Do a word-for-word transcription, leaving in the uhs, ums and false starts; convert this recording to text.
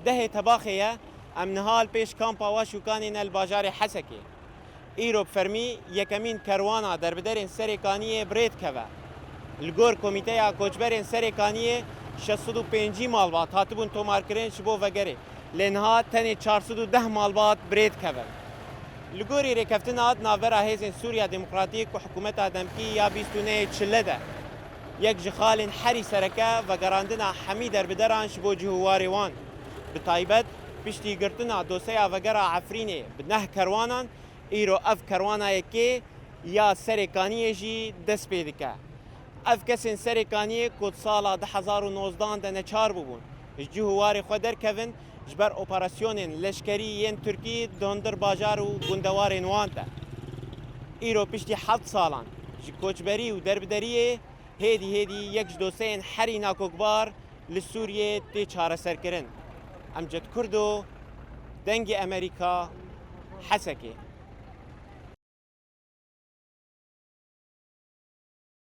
Dehê Tebaxê ye, em niha li pêş kampa Waşûkanê ne li bajarê Hesekê. Îro bi fermî yekemîn kerwana derbiderên Serê Kaniyê bi rê dikeve. Li gor Komîteya Koçberên Serê Kaniyê şeş sed û pêncî malbat hatibûn tomarkirin ji bo vegerê, lê niha tenê çar sed û deh malbat bi rê dikevin. Li gorî rêkeftina di navbera Hêzên Sûriya Demokratîk û Hikûmeta Demkî ya bîst û nehê Çile de, yek ji xalên herî sereke vegerandina hemî derbideran ji bo cih û warê wan. Bi taybet piştî girtina doseya vegera Efrînê bi neh kerwanan, îro ev kerwana yekê ya Serê Kaniyê jî dest pê dike. Ev kesên Serê Kaniyê ku di sala du hezar û nozdan de neçar bûbûn ji cih û warê xwe derkevin, ji ber operasyonên leşkerî yên Tirkî di hundir bajar û gundewarên wan de. Îro piştî heft salan ji koçberî û derbideriyê hêdî hêdî yek ji doseyên herî nakokbar li Sûriyê tê çareserkirin. Emcet Kurdo, Dengê Emerîka, Hesekê.